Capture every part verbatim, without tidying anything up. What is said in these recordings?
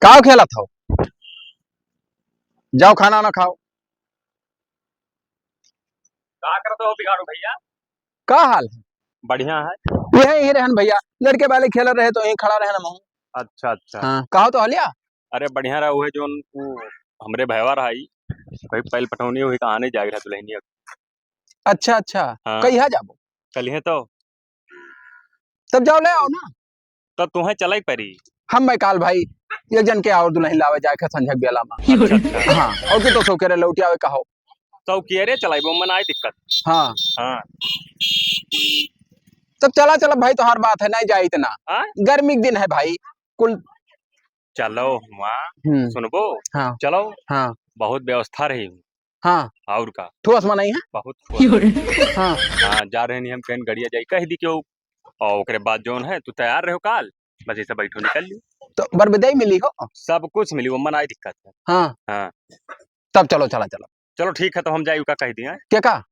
काव खेलत हो? जाओ खाना ना खाओ। का करत हो बिगाड़ू भैया? का हाल है? बढ़िया है। यही, यही रहन भैया, लड़के वाले खेल रहे तो यहीं खड़ा रहन हम। अच्छा, अच्छा। हाँ, कहो तो हलिया। अरे बढ़िया रहा, उहे जोन उ हमरे भैवा रहा ई, कहीं पहल पटौनी हुई कहाँ नहीं जाए रहा दुल्हनिया। अच्छा, अच्छा। हाँ। कहिया जाबो? कलिहे तो। तब जाओ ले आओ ना। तो तुहें चले परी। हम मैं काल भाई एक जन के और दुल्हन लावे जाए के संझक बेला में। अच्छा, अच्छा। हाँ, और के तो सौकेरे लौटी आवे कहो। सौकेरे चलाइबो, मन आए दिक्कत। हाँ। हाँ। तब चला, चला भाई, तोहार बात है, नहीं जाए इतना। हाँ? गर्मी के दिन है भाई, कुल चलो हुआ, हम्म। सुनबो? हाँ। चलो। हाँ। बहुत व्यवस्था रही। हाँ। और का? ठोस मनई है? बहुत ठोस। हाँ। हाँ, जा रहे नहीं हम, कहीं गड़िया जाई, कह दी क्यों? और ओकरे बाद जौन है, तू तैयार रहो काल, बस ऐसे बैठो, निकल ली। तो बरबदई मिली हो? सब कुछ मिली, वो मन आई दिक्कत है। हाँ। हाँ। तब चलो, चला, चलो। चलो ठीक है, तो हम जाई, का कह दिया? के का?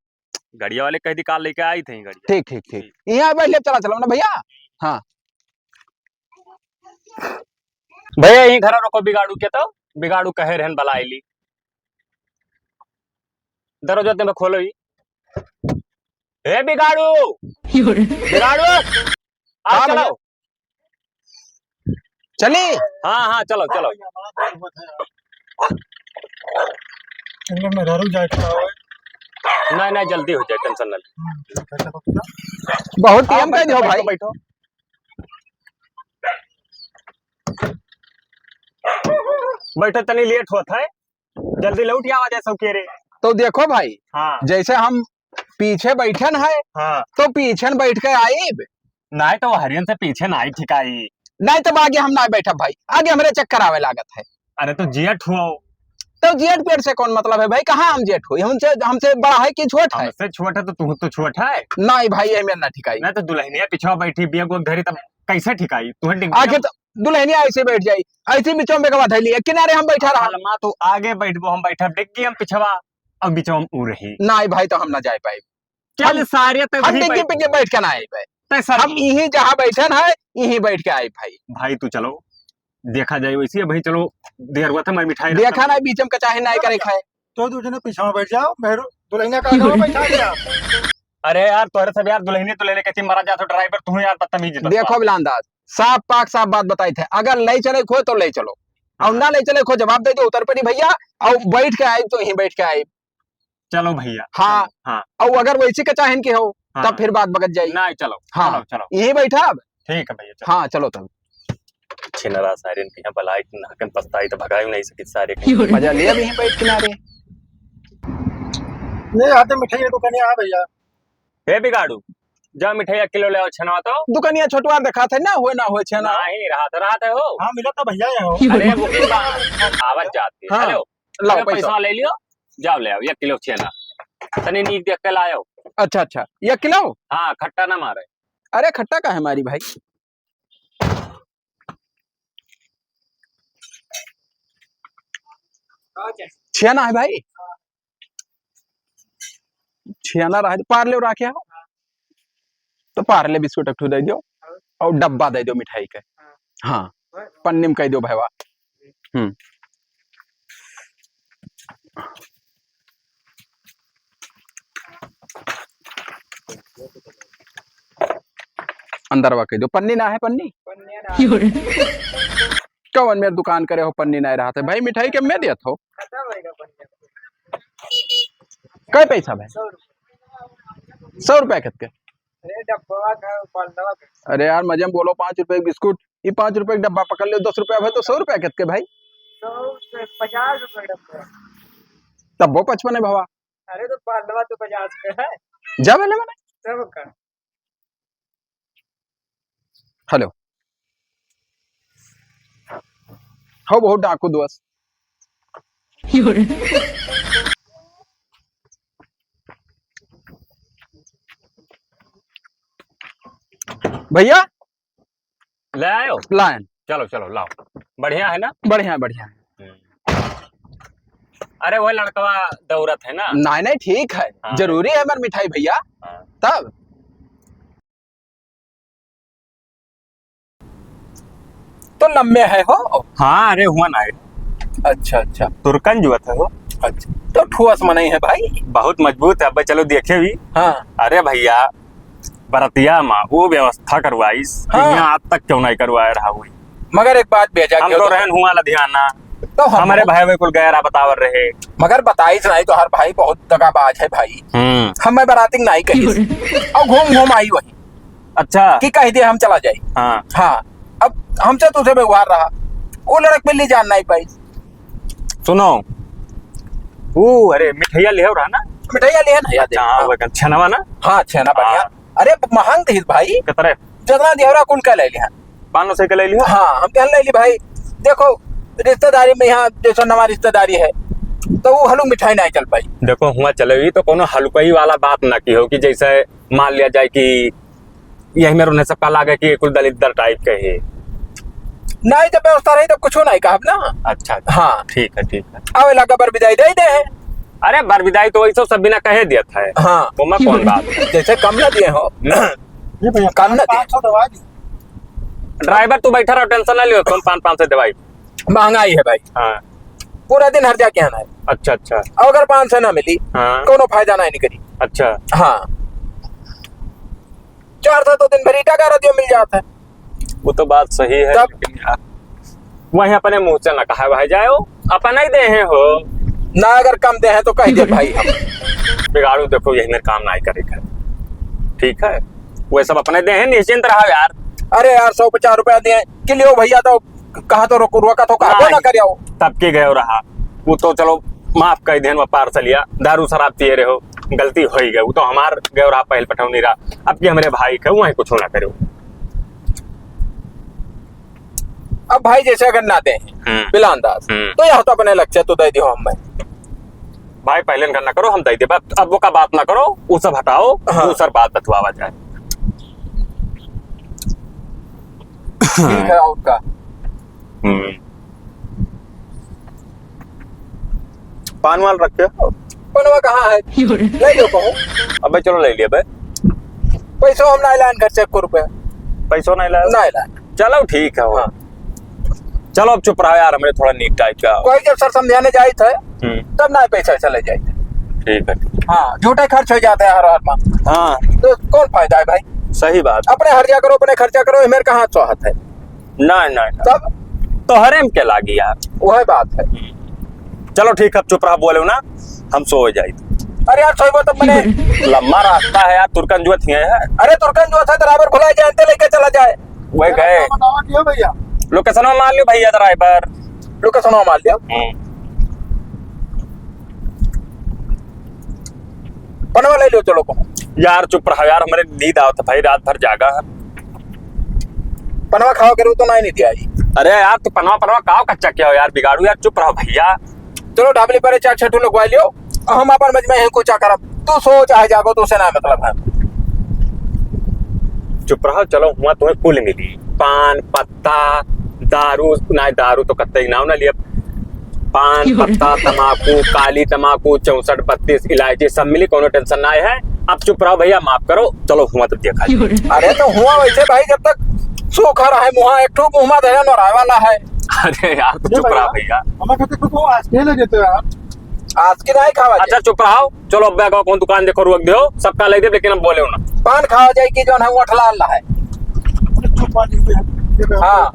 गड़िया वाले कह दी, काल लेके आई थे गड़िया। ठीक, ठीक, ठीक। ठीक। यहाँ बैठ ले, चला, चलो ना भैया। हाँ। भैया, यहीं घर रोको बिगाड़ू के, तो बिगाड़ू कहे रहन बलाइली। दरवाजा ते में खोलो ही। ए बिगाड़ू, बिगाड़ू, आ हाँ चलो। भैया। चली? हाँ, हाँ, चलो, चलो। इनमें मेहरारू जाए के बा। नहीं, नहीं, जल्दी हो जाए, tension ना ले। बहुत हाँ, time कर दियो बैठो, भाई। बैठो। बैठो, तनी late होत है, जल्दी लौट आवा जाए सौकेरे। तो देखो भाई, हाँ। जैसे हम पीछे बैठन है, हाँ। तो पीछे न बैठ के आइब। नाहीं तो हरियन से पीछे नाहीं ठिकाई। नाहीं तो आगे हम नाहीं बैठब भाई, आगे हमरे चक्कर आवे लागत है। अरे तो जेठ हुआ हो। तो जेठ पेट से कौन मतलब है भाई, कहाँ हम जेठ हुई? हमसे, हमसे बड़ा है कि छोट है? हमसे छोट है तो तू तो छोट है। नाहीं भाई, ये मेर ना ठिकाई। नाहीं तो दुल्हनिया पिछवा बैठी बिया को घरी, तब कैसे ठिकाई? तू डिग्गी आखिर तो दुल्हनिया ऐसे बैठ जाई, ऐसे बिचवा में बेगवा धैली है, किनारे हम बैठा रहा। हलमा तू आगे बैठबो, हम बैठब डिग्गी हम पिछवा, अब बिचवा में ऊ रही। नाहीं भाई, तो हम ना जाए पाए। चल हम, सारे तो हम वहीं डिग्गी बैठ पिग्गी बैठ के ना आए भाई। तै सर हम यहीं जहाँ बैठन है, यहीं बैठ के आए भाई। भाई तू चलो, देखा जाए वैसे। भाई चलो, देर हुआ था, मैं मिठाई देखा रखता ना, बीच में कचाहे ना करे खाए। तो दू जने पीछे में बैठ जाओ, मेहरू दुल्हनिया का आगे बैठा दिया। अरे यार, तोहरे सब यार दुल्हनी तो ले लेके थी, मरा जात हो driver, तू यार बदतमीजी तो देखो बात। बिलान दास, साफ पाक साफ बात बताई थे, अगर ले चले खो तो ले चलो, और हाँ। ना ले चले खो जवाब दे दो, उतर पड़ी भैया, और बैठ के आए तो यहीं बैठ के आए। चलो भैया, हाँ। चलो, हाँ। और अगर वैसे के चाहन के हो, हाँ। तब फिर बात बगत जाई। नहीं, चलो, हाँ। चलो, चलो। यहीं बैठा अब। ठीक है भैया, चलो। हाँ, चलो तब। छिनरा सारिन के यहाँ बलाई, नाहकन पछताई तो भगाई नहीं सकित सारे के। मजा ले अब यहीं बैठ किनारे। ले आते मिठाई की दुकान है भैया। हे बिगाड़ू, जा मिठाई एक किलो ले आओ छेना तो। दुकानिया छोटवा दिखात है ना, होए ना होए छेना। नहीं, राहत, राहत है हो। हाँ, मिला था भैया ये हो। अरे booking बा, आवत जात है। हाँ। Hello, लाओ अरे पैसा। पैसा ले लियो, जाओ ले आओ एक किलो छेना। तनी नीक देख के लायो। अच्छा, अच्छा, एक किलो? हाँ, खट्टा ना मारे। अरे खट्टा का है मारी भाई? छेना है भाई, छेना रहा, पारले राखे हो तो पारले बिस्कुट एक ठो दे दो और डब्बा दे दो मिठाई के। हाँ, पन्नी में कह दो भैया। हम्म। अंदरवा कह दो, पन्नी ना है, पन्नी? पन्नी ना है। कवन मेर दुकान करे हो, पन्नी ना रहत है? भाई, मिठाई के में देत हो? खत्म होएगा पन्नी। कै पैसा भाई? सौ रुपया। सौ रुपया कितके? अरे, डब्बा का, पन्नवा का। अरे यार, मजे में बोलो, पाँच रुपया के बिस्कुट, ये पाँच रुपया के डब्बा पकड़ लो, दस रुपया भाई, तो सौ रुपया कितके भाई? सौ से पचास रुपया डब्बा। तब वो पचपन है भवा। अरे तो पांडवा तो पचास के है। जा मैंने, मैंने। तब का? Hello। हो बहुत डाकू दोस्त। भैया, ले आयो? लायन। चलो, चलो, लाओ। बढ़िया है ना? बढ़िया है, बढ़िया है। हम्म। अरे, वो लड़कवा दौड़त है ना? नहीं, नहीं, ठीक है। हाँ। जरूरी है हमार मिठाई, भैया। हाँ। तब? तो लम्बे है हो? हाँ, अरे हुआ ना है। अच्छा, अच्छा। तुरकन जुअत है हो। अच्छा, तो ठोस मनई है भाई। बहुत मजबूत है। अब चलो देखे भी। हाँ। अरे भैया, बरतिया मा वो व्यवस्था करवाइस कि हाँ। यहाँ आज तक क्यों नहीं करवाए रहा हुई। मगर एक बात बेजा हम क्यों तो तो रहन हुआ लुधियाना। तो हम हमरे भाई वे कुल गैर बतावर रहे। मगर बताइस नहीं तो हर भाई बहुत दगाबाज है भाई। हम्म। हमें बरातिंग नहीं कहिस। और घूम घूम आई वही। अच्छा। कि कह दिए हम चला जाई। हाँ। हाँ। अब हमसे तो उसे व्यवहार रहा। वो लड़क मिली जान नहीं पाई। सुनो, वो, अरे, मिठाइया लिहे रहा ना? मिठाइया लिहे ना, याद है। अच्छा, हाँ, हाँ। वो छेनवा ना? हाँ, छेना बढ़िया। हाँ। अरे, महंग थी भाई। कितने? जितना दिहरा कुल का ले लिया। पाँच सौ के ले लिया? हाँ, हम कहने ले ली भाई। देखो, रिश्तेदारी में यहाँ जैसा नवा रिश्तेदारी है, तो वो हलुक मिठाई नहीं चल पाई। देखो, हुआ चले भी तो कोनो हलुकई वाला बात ना की हो कि जैसे मान लिया जाए कि यही मेरे उन्हें सबका लागे कि कुल दलिद्दर type के ही। नहीं, जब व्यवस्था रही, तब कुछ नहीं कहब ना। अच्छा, अच्छा। हाँ। ठीक है, ठीक है। आवे लागा बर विदाई दे दे है। अरे, बर विदाई तो वैसे सब बिना कहे दिया था। हाँ। वो मैं कौन बात है? जैसे कम ना दिए हो। हम्म। ये भैया, कम ना दिए। पाँच सौ दवा दी। Driver, तू बैठा रहो, tension ना लियो, कौन पाँच, पाँच सौ दवाई? महंगाई है भाई। हाँ। पूरा दिन हर जाके आना है। अच्छा, अच्छा। और अगर पाँच सौ ना मिली, हाँ। कोनो फायदा नहीं निकली। अच्छा। हाँ। चार सौ तो दिन भर ईटा गारा दियो मिल जाता है। वो तो बात सही है, तब लेकिन यार, वहीं अपने मुँह से ना कहा भाई जाओ, अपने ही देहे हो। ना अगर कम देहे तो कह दे भाई हम। बिगाड़ू देखो, यही मेरे काम ना ही करेगा, ठीक है? वो सब अपने देहे, निश्चिंत रहो यार। अरे यार, सौ पचास रुपया दिए कि लियो भैया, तो कहा तो रोको, रोका तो कहा, वो ना नहीं। करियो। तब के गयो रहा, वो तो चलो माफ कर देन, वो पार्सल या दारू शराब पिए रहे हो, गलती हो ही गई, वो तो हमार गयो रहा, पहल पठौनी रहा। अब के हमरे भाई के वहीं कुछ ना करो। अब भाई जैसे अगर ना दे हम्म। पिलान दास, हम्म। तो यह तो अपने लक्ष्य तो दे दियो हम भाई। भाई पहले ना करो, हम दे दे, अब, अब वो का बात ना करो, वो सब हटाओ, हाँ। दूसर बात बतवावा जाए। ठीक है, और का? हम्म। पान वाल रखे हो? पनवा कहाँ है? ले लो कहूँ। अबे चलो ले लिया बे। पैसो हम ना लान घर से एको रुपया। पैसो नहीं लाए? नहीं लाए। चलो ठीक है वो। हाँ। चलो अब चुप रहो यार, हमरे थोड़ा नीक type का। कोई जब सर समझाने जाइत है, हम्म। तब ना पैसा चले जाइत है। ठीक है, ठीक। हाँ, झूठे खर्च हो जाते हैं हर हर माह। हाँ। तो कौन फायदा है भाई? सही बात। अपने हर्जा करो, अपने खर्चा करो, मेरे कहाँ स्वाहत है? नहीं, नहीं, नहीं। तब? तोहरे में के लागी यार। वही बात है। चलो ठीक है, अब चुप रहा, बोले ना, हम सो जाई। अरे यार, सोइबो तो मने लम्बा रास्ता है यार, तुरकन जुअत ही है। अरे तुरकन जुअत है, driver भुला जाए, ते लेके चला जाए। वही गए। बतावा दियो भैया। Location मार लियो भैया driver। Location मार लियो। हम्म। पनवा ले लियो, चलो को। यार चुप रहा यार, हमरे नींद आवत है भाई, रात भर जागा है। पनवा खाओ करू तो नहीं, नहीं दिया जी। अरे यार, तू पनवा, पनवा काव कच्चा क्या हो यार, बिगाड़ू यार, चुप रहो भैया। चलो ढाबली पर चार छह ठो लगवा लियो, हम अपन मजमा यहीं कुचा करब। तू सो चाहे जागो, तू से ना मतलब है। चुप रहो, चलो हुआ तुम्हें कुल मिली, पान, पत्ता, दारू, ना दारू तो कत्ते नाव ना लिया, पान, क्यों रे? पत्ता, तमाकू, काली तमाकू, चौसठ बत्तीस, इलायची, सब मिली, कोनो tension ना है। अब चुप रहो भैया, माफ करो, चलो हुआ तो देखा जाए। क्यों रे? अरे तो हुआ वैसे भाई, जब तक सूखा रहे मुहा, एक ठो मुहमा धरे नोराए वाला है। अरे यार, तो ये चुप रहा भैया। भैया। हमें कहते खुद वो आज खेल लेते हो यार। आज की नहीं खावा अच्छा, जाए। चुप रहो। चलो, अब बैग कौन दुकान देखो, रोक दो, सबका ले दे, लेकिन अब बोले ना। पान खावा जाए कि जौन है, वो अठला अल्ला है। चुप पान दे। हाँ।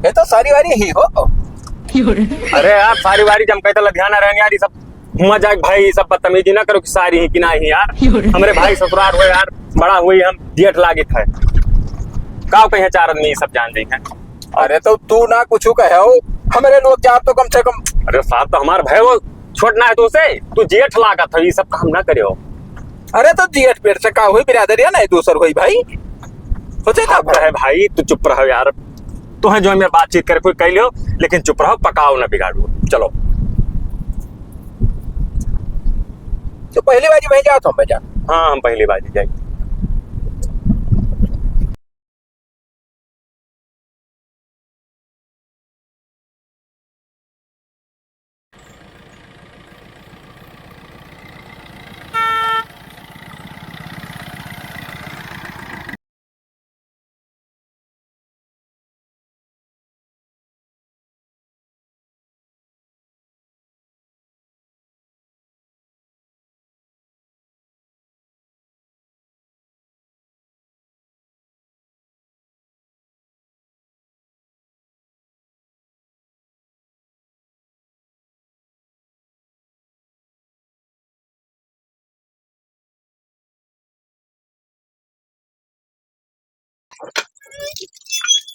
ये तो सारी वारी ही हो। अरे यार, सारी वारी जम कहता लुधियाना रहने यार, ये सब हुआ जाए भाई, ये सब बदतमीजी ना करो कि सारी ही कि ना ही यार। हमरे भाई ससुराल हुए यार, बड़ा हुई हम जेठ लागित है। का कहे चार आदमी ये सब जान जाई है। अरे तो तू ना कुछ कहे हो, हमरे लोग जात तो कम से कम। अरे साहब, तो हमार भाई वो छोट ना है तो उसे, तू जेठ लागत है, ये सब काम ना करे हो। अरे तो जेठ पेट से का हुई, बिरादरिया नहीं दूसर हुई भाई। सोचे था हद है भाई, तू चुप रहो यार। तू है जो मैं बातचीत करे कोई कह लियो, लेकिन चुप रहो, पकाओ ना बिगाड़ो। चलो। तो पहली बाजी वहीं जात हो, मैं जा। हाँ, हम पहली बाजी जाए।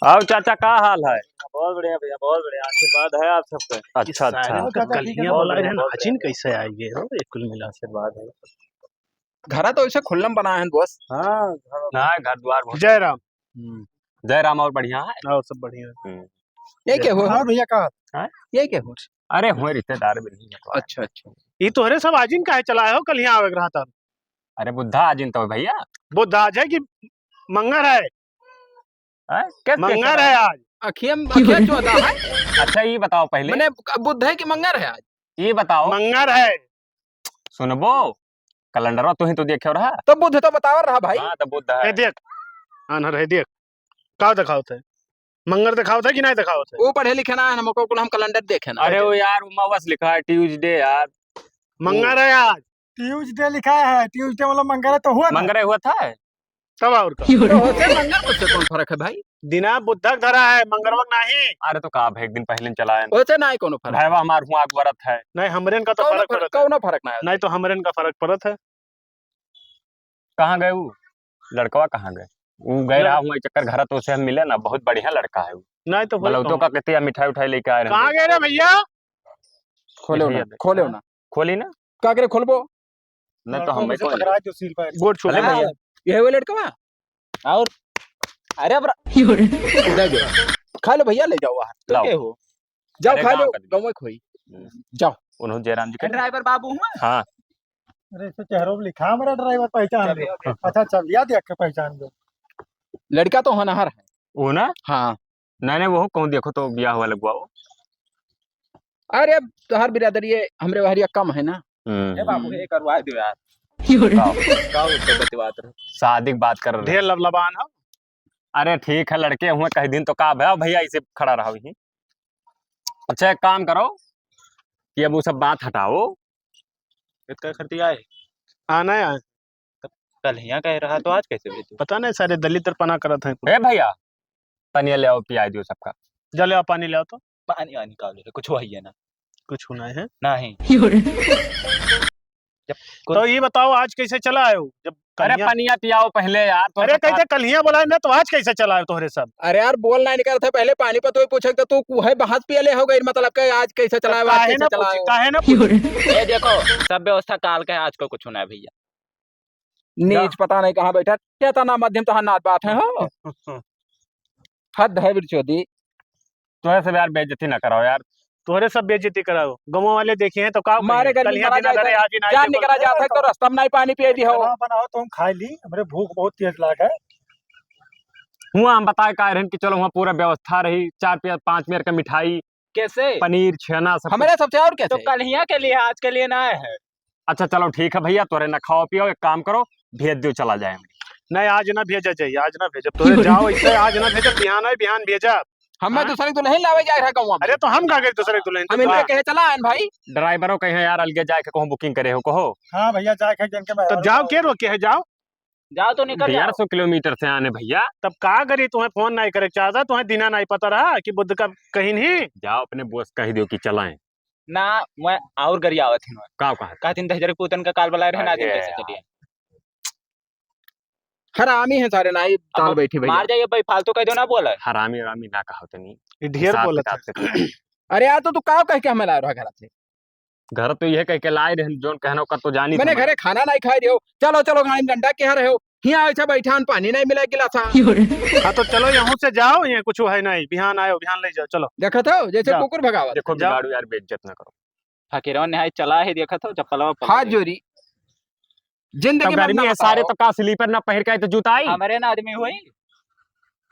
आओ चाचा, का हाल है? बहुत बढ़िया भैया, बहुत बढ़िया, आशीर्वाद है आप सबके। अच्छा, अच्छा। सारे का कलिया बोला रहे, नाचिन कैसे आइगे हो, ये कुल मिला आशीर्वाद है। घरा तो ऐसे खुल्लम बनाए हैं दोस्त। हाँ, घर ना, घर द्वार बहुत जय राम। हम्म। जय राम, और बढ़िया है? और सब बढ़िया है। हम्म। ये के हो? हाँ भैया, का? हाँ? ये के हो? अरे, हुए रिश्तेदार भी नहीं है तो। अच्छा, अच्छा। ये तोहरे सब आजिन काहे चलाए हो, कलिया आवे के रहा था। अरे, बुद्धा आजिन तो है भैया। बुद्धा आज है कि मंगर है? हैं? क्या, क्या मंगर है आज। अखिया में, अखिया चौदह है। अच्छा, ये बताओ पहले। मने, बुध है कि मंगर है आज? ये बताओ। मंगर है। सुनबो, कैलेंडरवा तू ही तो देखे रहा। तो बुध तो बतावा रहा भाई। हाँ, तो बुध है। ए, देख, आन्हर है, देख। का देखावत है? मंगर देखावत है कि नहीं देखावत है? वो पढ़े लिखे ना है, हमको कुल हम कैलेंडर देखे ना। अरे वो यार, वो मवस लिखा है, Tuesday यार। मंगर है आज। Tuesday लिखा है, Tuesday मतलब मंगर है तो हुआ था। मंगर है हुआ था। तब और का? तो होते मंगर को से कौन फर्क है भाई? दिना बुधक धरा है, मंगरवा नहीं। अरे तो का भाई, एक दिन पहले चला है। होते ना ही कोनो फर्क। भाईवा हमार हुआ अकबरत है। नहीं, हमरेन का तो कौनो फर्क फर्क, पड़त है। कौनो फर्क ना है। नहीं तो हमरेन का फर्क पड़त है। कहाँ गए वो? लड़कवा कहाँ गए? वो गए ना। रहा हुआ चक्कर घर, तो उसे हम मिले ना, बहुत बढ़िया लड़का है वो। नहीं तो वही बलौतो कहूँ। का कहते हैं, मिठाई उठाई लेके आए रहे। कहाँ गए रे भैया? खोलो मिठाई ना, दे। खोलो ना। खोली ना? का करे खोलबो? नहीं तो हम लड़कों में से कोई पकड़ा जो सील पर। गोड़ छू अरे ले। भैया। ये वो लड़कवा? और? अरे अब र-, इधर जो। खा लो भैया, ले जाओ बाहर। तो लाओ। क्या हो? जाओ, अरे खा गाँव लो, का गाँव में खोई। हम्म। जाओ। उन्हों जयराम जी के। ड्राइवर बाबू हुआ? हाँ। अरे, इसे चेहरों पे लिखा हमारा ड्राइवर पहचान चलिए, लो। ओके। अच्छा, चलिया देख के पहचान लो। लड़का तो होनहार है। वो ना? हाँ। नहीं, नहीं, वो कहूँ देखो तो ब्याह हुआ लगवाओ। अरे, तोहार बिरादरी ये हमरे वहरिया कम है ना। हम्म। ए बाबू, ये करवा दो यार। का? का उसको बतिवात रहे? शादी की बात कर रहे। ढेर लबलबान हो। अरे ठीक है, लड़के हुए कह दिन तो का भया भैया, इसे खड़ा रहा ही। अच्छा, एक काम करो कि अब वो सब बात हटाओ। इतना खर्ची आए? हाँ, नहीं आए। तब कल हियाँ कह रहा तो आज कैसे भेजू? पता नहीं, सारे दलित पना करत हैं। ए भैया, पनिया ले आओ, पिया दियो सबका। जा ले आओ, पानी ले आओ तो। पानी वानी का ले, कुछ वही है ना। कुछ होना है? नहीं। जब कुछ तो ये बताओ, आज कैसे चला आयो? जब अरे कलिया पनिया पियाओ पहले यार, तो अरे बता। कैसे कलिया बोला है ना, तो आज कैसे चला आयो तोहरे सब? अरे यार, बोल ना निकल थे, पहले पानी पर तो पूछे तो तू कुहे बहात पिया ले हो गई, मतलब कि आज कैसे चला आयो, आज काहे कैसे ना चला पूछी, आयो? काहे ना पूछी? ये देखो, सब व्यवस्था काल का है, आज को कुछ होना है भैया। नीच जा। पता नहीं कहाँ बैठा, केतना मध्यम तोहार नात बात है हो। हद है बिरचोदी। तोहरे सब यार बेइज्जती ना कराओ यार। तोहरे सब बेइज्जती कराओ, गाँव वाले देखे हैं तो का मारे कहिए? गर्मी कल यहाँ मरा दिन जाए अगर तो आज ही ना जान आए निकला तो जाता है तो रास्ता में नहीं पानी पिए दी हो। चलो बनाओ, तुम खा ली, हमरे भूख बहुत तेज लाग है। हुआ हम बताए का रहन कि चलो वहाँ पूरा व्यवस्था रही, चार पे पाँच मेर का मिठाई, कैसे? पनीर, छेना, सब हमरे कुछ। सबसे और कैसे? तो कल हिया के लिए, आज के लिए ना आए हैं। अच्छा, चलो ठीक है भैया, तोरे ना खाओ पियो, एक काम करो, भेज दियो, चला जाए हम। नहीं, आज ना भेजा जाइए, आज ना भेजब। तोरे जाओ, इससे आज ना भेजब, बिहान है, बिहान भेजा। हमें हाँ? दूसरे दुल्हन लावे जाए रहा गाँव में। अरे, तो हम का करी दूसरे दुल्हन? हम इनके कहे चला आन भाई। ड्राइवरों कहे यार, अलगे जाए के कहूँ booking करे हो, कहो। हाँ भैया, जाए के जन के मैं तो जाओ, के रोके है, जाओ। जाओ तो निकल जाओ। डेढ़ सौ किलोमीटर से आने भैया। तब का करी, तुम्हें फोन नहीं करे चाहता, तुम्हें दिना नहीं पता रहा कि बुध का कहीं नहीं। जाओ अपने boss कह दियो कि चलाएं। ना, मैं और गरियावत ही ना। का कहा? कहतिन दहिजर पूतन का काल बलाए रहे ना, अरे दिन कैसे यार। चलिए? हरामी है सारे ना, ये ताल अब बैठी भैया। मार जाइए भाई, फालतू कह दो ना बोला। हरामी, हरामी ना कहो तनी। ये ढेर हिसाब बोलत किताब है। से कहो। अरे यार, तो तू का कह के हमें ला रहा घर से? घर तो यह कह के लाए रहे, जोन कहनो कर तो जानी मैंने थी। घरे खाना नहीं खाए रहे हो। चलो, चलो, गाड़ी में डंडा के रहे हो। हियाँ ऐसा बैठा हन, पानी नहीं मिला गिलासा। हाँ, तो चलो यहाँ से जाओ, यहाँ कुछ है नहीं, बिहान आयो, बिहान ले जाओ, चलो। देखत हो, जैसे जाओ। कुकुर भगावत। देखो जाओ। बिगाड़ू यार, बेइज्जत ना करो। फकीरवा ने हाय चला है, देखत हो, चप्पलवा पलट हाथ गई। जोड़ी। जिंदगी तब में गर्मी ना है, सारे बताओ। तो का स्लीपर ना पहिर के आए तो जूता आई? हमारे ना आदमी हुई।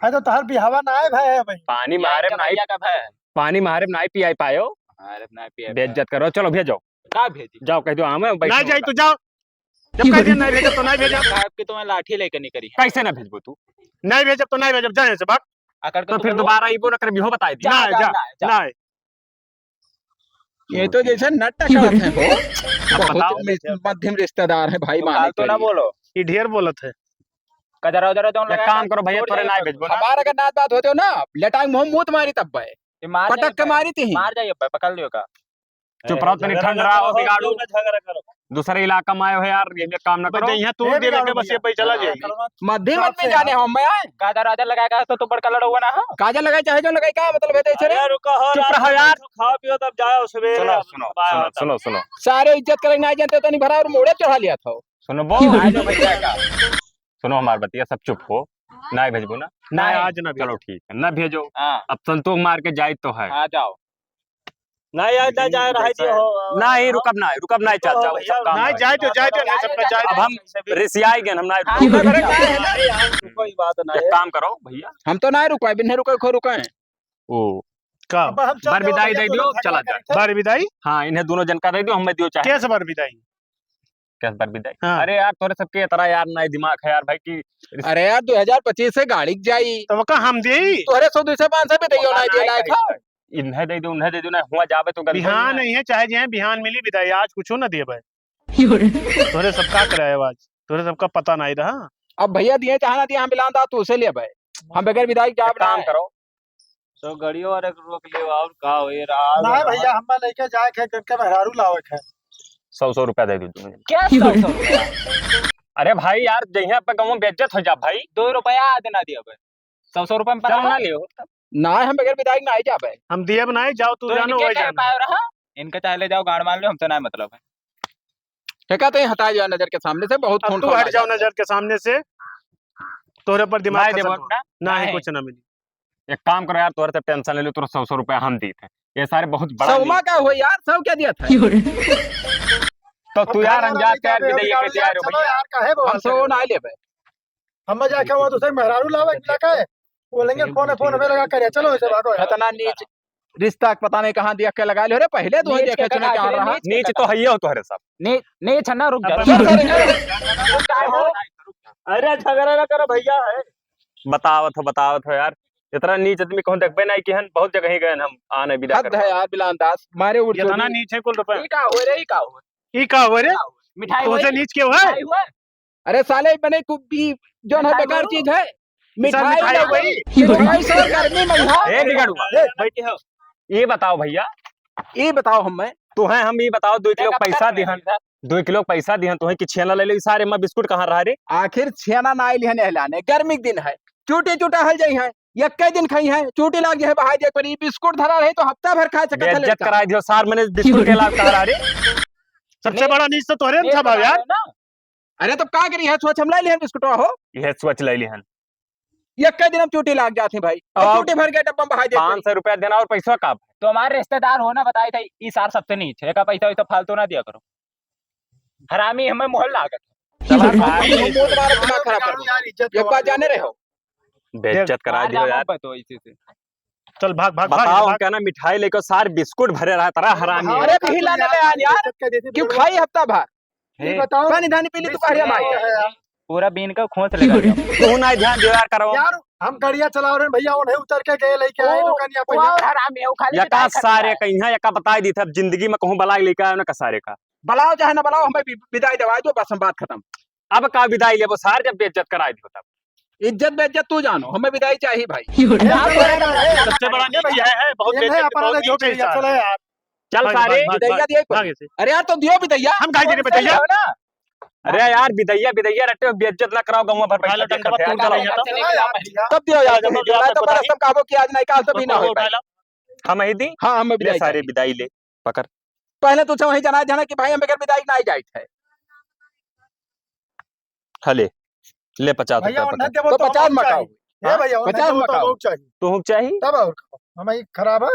है तो तोहर बिहावा ना आए भाई, है भाई। पानी मारे में नहीं, भैया का भाई। पानी मारे में नहीं पियाई पायो। मारे में नहीं पियाई पायो। बेइज्जत करो, चलो भेजो। का भेजी? जाओ कह दो, हाँ, मैं बैठा नहीं जाई हूँ। तो जाओ। जब कह दिया नहीं भेजब तो नहीं भेजब। साहब की तो मैं लाठी लेके निकली है। कैसे ना भेजबो तू? नहीं भेजब तो नहीं भेजब, जा यहाँ से भाग। अकड़ के तो तो फिर बोलो। दोबारा इबो ना करबी, हो बताई दी। जा, नहीं, जा, जा, नहीं, जा। नहीं। ये तो जैसे नट करत हैं हो। अब बहुत बताओ। मि-, मध्यम रिश्तेदार है भाई, तो माने फालतू ना करिए। बोलो। ये ढेर बोलत है। कजरा उजरा जौन एक लगाया काम था, करो भैया, छोड़ तोरे जाइए ना पर। भेजबो ना। हमार अगर नात बात होते हो ना, लटाई मुँह मूत मारी तब बे। ये मार पटक जाइए के पर। मारी थी। मार जाइए पर, पकड़ लियो का। चुप रहो, तनी झगड़ा ठंड ना रहा हो, करो, बिगाड़ू। क्यों ना झगड़ा करो? दूसरे इलाका में आए हो यार, ये काम ना करो। यहाँ तू दे लेके बस ये पैसा चला जाए। मध्य मत में जाने हो मैं। काजर वाजर लगाए का तो तू बड़का लड़ौआ ना हो। काजर लगाए चाहे जो लगाए, का मतलब है तेरे? अरे रुको हो, चुप रहो यार। खाओ पियो तब जाओ सवेरे। सुनो, सुनो, सुनो, सुनो, सुनो। सारे इज्जत करे ना जानते तो नहीं भरा और मोड़े चढ़ा लिया था। सुनो बो, आ जाओ भैया का। सुनो हमार बतिया, सब चुप हो। ना भेजबो ना? नहीं, आज ना भेजो। चलो ठीक है, ना भेजो। हाँ। अब संतोष मार के जाए तो है। हाँ, जाओ। नहीं, आज ना जाए, रह दियो हो। नहीं, रुकब ना, रुकब ना, रुको चाचा, हो भैया। सब काम नहीं, है। जाए दो, जाए दो, नहीं, सबका जाए दो। अब हम रिसियाई गए, हम ना हाँ, रुकब। अरे, नहीं, यार, कोई बात नहीं एक है। काम करो भैया। हम तो नहीं रुकवाए, बिन्हे रुके, खो रुके हैं। ओ। का? अब हम चल बर जाओ बिदाई भैया, दे दोनों दियो, झगड़ा चला जाए। करेंगे। बर बिदाई? हाँ, इन्हें दोनों जन का दे दियो, हमें दियो चाहे। कैसे बर बिदाई? कैसे बर बिदाई? हाँ। अरे यार, तोरे सबके इतना यार ना दिमाग है यार भाई कि अरे यार, दो हजार पच्चीस से गाड़ी के जाई। तो वो का हम देई? तोहरे सौ, दो सौ, पाँच सौ भी देइयो ना, दे लायक है। इन्हें दे दो, उन्हें दे दो ना, हुआ जाबे तो गलत बिहान है। नहीं है, चाहे जे बिहान मिली बिदाई, आज कुछो ना देबे। तोहरे सब का करे आज? तोहरे सबका पता नहीं रहा। अब भैया दिए चाहे ना दिए, हम बिलान दा तू से लेबे। हम बगैर बिदाई के जाब एक काम ना। करो, तो गड़ियो वाले को रोक लियो, और का हो ये रहा? ना भैया, हमें लेके जाए के, करके मेहरारू लावे के। सौ, सौ रुपया दे दो तुम। क्या सौ, सौ रुपया? अरे भाई यार, जहिया पे कहूँ बेइज्जत हो जा भाई। दो रुपया आज ना दिया भाई। सौ, सौ रुपया में पता चल ना है? लियो। ना, हम बगैर बिदाई ना आई जाबे। हम दिए बनाए, जाओ तू तो जानो, इनके वही कहे जानो। पायो रहा? इनके चाहे ले जाओ, गाड़ मार लो, हमसे ना मतलब है। ठेका तो ही हटा जाओ नजर के सामने से, बहुत अब खून तू खौला हट जाओ जाता है। नजर के सामने से, तोहरे पर दिमाग भाई खत्म देबो हो। ना? ना ही नहीं। कुछ ना मिली। एक काम करो यार, तोहरे से टेंशन ले लो, तोहरे सौ सौ रुपया हम दीत है। ये सारे बहुत बड़ा सौ मा नीच का हो यार, सौ क्या दिया था? तो तू अब यार घर वाला अनजान नहीं प्यार भी जाबे, दे, ये बिगाड़ कैसे लिया, यार हो चलो भैया? यार, काहे बवाल हम सौ करे? ना लेबे। हम जाके वहाँ दूसरे मेहरारू लावे के लगा है, बोलेंगे फोन, फोन पे लगा करे, चलो इसे भागो यार। इतना नीच रिश्ता के पता नहीं कहाँ दिया के लगा ले रे, पहले तो नीच देखे के सुने कहा कहाँ करे, रहा। नीच के नीच तो कहा। है ही हो तोहरे सब। नी-, नीच है ना, रुक जा। अब सर, सर, सर। रुक जा, रुक जा। अरे झगड़ा ना करो भैया, है। बतावत हो, बतावत हो यार, इतना नीच आदमी कहूँ देखबे नहीं किहन, बहुत जगह ही गए हम, आ नहीं विदा हद करवा। है यार बिलान दास, मारे उड़ इतना चोरी। नीच है कुल रुपए। ई का हो रे, ई का हो? ई का हो रे? का हो? मिठाई तोसे होई? नीच के हो है? मिठाई हुआ? अरे साले, बने कुब्बी, जौन है मिठाई बेकार बोलू? चीज है। सर, मिठाई मिठाई ना वही। कोई, मिठाई से गर्मी में है। ए, बिगड़ुआ। ए, बैठी हो। ये बताओ भैया। ये बताओ हमें। तो है हम ये बताओ, दो किलो पैसा दिहन, दो किलो पैसा दिहन, तो है कि छेना ले ले, सारे में बिस्कुट कहाँ रहा रे? आखिर छेना ना आइल है नहलाने, गर्मी के दिन है, चूटी चूटा हल जाई है, यक्के दिन खाई है, चूटी लाग जाए, बहाई दे, पर ये बिस्कुट धरा रहे तो हफ्ता भर खा सकत है बेइज्जत लड़का। कराई दियो सार, मैंने बिस्कुट के लाग कहा रे। सबसे बड़ा नीच तो तोहरे में था भाव यार। अरे तब का करी है, सोच हम लाई लिहन बिस्कुटवा हो। यह सोच लाई लिहन। यक्के दिन हम चूटी लाग जात ही भाई। और और चूटी भर के डब्बा में बहाई देत पाँच सौ रुपया देना और पैसा का? तो हमारे रिश्तेदार हो ना, बताए थे, ई सार सबसे नीच है, का पैसा वैसा फालतू ना दिया करो। हरामी हमें मोहल लागत। चला सार, तुम बहुत बार दिमाग खराब कर दो। यार, इज्जत एक बात जाने रहे हो? बेइज्जत करा बाहर दियो जाओ, यार। मत बताओ इसी से। चल भाग, भाग, भाग, बताओ, भाग। क्या ना मिठाई लेके सार बिस्कुट भरे रहा, तरा हरामी। अरे, बिहिला ले ले यार, यार। क्यों खाई हफ्ता भर? ये बताओ। पानी धानी पी ली तू, बिस्कुट बाहर मार। पूरा बीन का खोंच लेगा। तू ना ध्यान दियो यार, करो। यार, हम गड़िया चला रहे हैं भैया, उन्हें उतर के गए लेके आए ओ, दुकानिया पे। वो हरामी है, वो खाली यका मिठाई खाते सारे हैं। कहीं है, यका बताई दी था, अब जिंदगी में कहूँ बलाई लेके आयो ना का सारे का। बलाओ चाहे ना बलाओ, हमें बि-, बिदाई दवाई दो, बस हम बात खत्म। अब का बिदाई लेबो सार, जब बेइज्जत कराई दियो तब। इज्जत बेइज्जत तू जानो, हमें बिदाई चाहिए भाई। सबसे बड़ा नीच यह है, बहुत ये बेइज्जत, अपराध बहुत है, जो नीच है भी सार। चलो यार। चल भाग, सारे। भाग, भाग, बिदैया भाग, दिए भाग ऐसे। अरे यार, तो दियो बिदैया। हम काहे दे रहे बिदैया? हो ना? अरे यार, बिदैया, बिदैया रट्टे बेइज्जत ना कराओ, गंवा भर पैसा उठा लो, दे डंडा खर्चा, तू चलो। उठा ले, चलो यार। तब दियो यार, चलो, तुम चलो, दियो, नहीं तो चलो, बड़ा सब काबो की आज नहीं, काल तो भी ना हो उठा पाए। लो। हम ही दी? हाँ, हम ले बिदाई सारे चाहिए। बिदाई ले, पकड़। पहले तो वही जना, जना कि भाई हम बगैर बिदाई ना जाए थे। हले, ले पचास भैया, रुपया उन्हें पकड़। देबो तो तो पचास हम मकाओ। चाहिए। ए हाँ? भैया, उन्हें पचास देबो तो मकाओ। हम चाहिए। तू हुक चाहिए? तब और का? हम ही खराब है।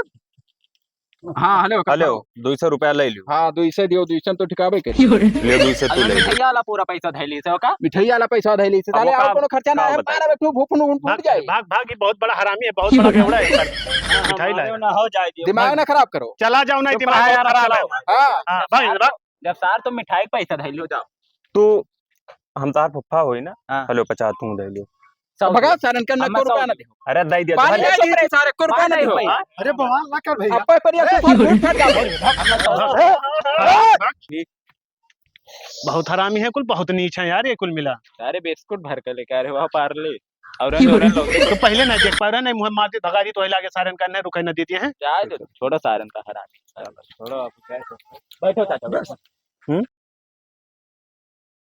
हाँ, हेलो, हेलो, दो सौ रुपया ले लियो। हाँ, दो सौ दियो, दो सौ तो ठिकाबे करी। ले, दो सौ तू अच्छा, ले लियो। मिठाई वाला पूरा पैसा धैली से, ओका? मिठाई वाला पैसा धैली से, अब साले ओका और कोनो खर्चा ना का है, बताई? मारा बैठो, भूख न उठ भाग, जाए। भाग, भाग, ये बहुत बड़ा हरामी है, बहुत बड़ा बेवड़ा है। मिठाई लाए। ना हो जाए दियो, दिमाग भाग। ना खराब करो। चला जाओ, नहीं, चुप दिमाग रहा यार, खराब है। चलाओ। हाँ। हाँ, भाग, भाग। जब सार तुम मिठाई के पैसा धैली हो जाओ। तू हम तार फुफ्फा होई ना। हाँ। हेलो, पचास तू दे दे। सब भगा सारन के, नको रुपया ना दे। अरे, दे दिया, पानी दे दे। नहीं दी सारे को रुपया ना दे। अरे, बवाल ना कर भैया। अब पर ये तूफान फूट फट जा। बहुत हरामी है कुल, बहुत नीच है यार ये कुल मिला। अरे, बिस्कुट भर के लेके आ रहे हो, पार्ले। और तो पहले ना देख पा रहे, नहीं मुँह मार दे, भगा दी तो लागे सारन का, नहीं रुके ना देती है। जाए दो, छोड़ो सारन का हरामी। छोड़ो, आप बैठो। बैठो चाचा, बैठो। हम्म?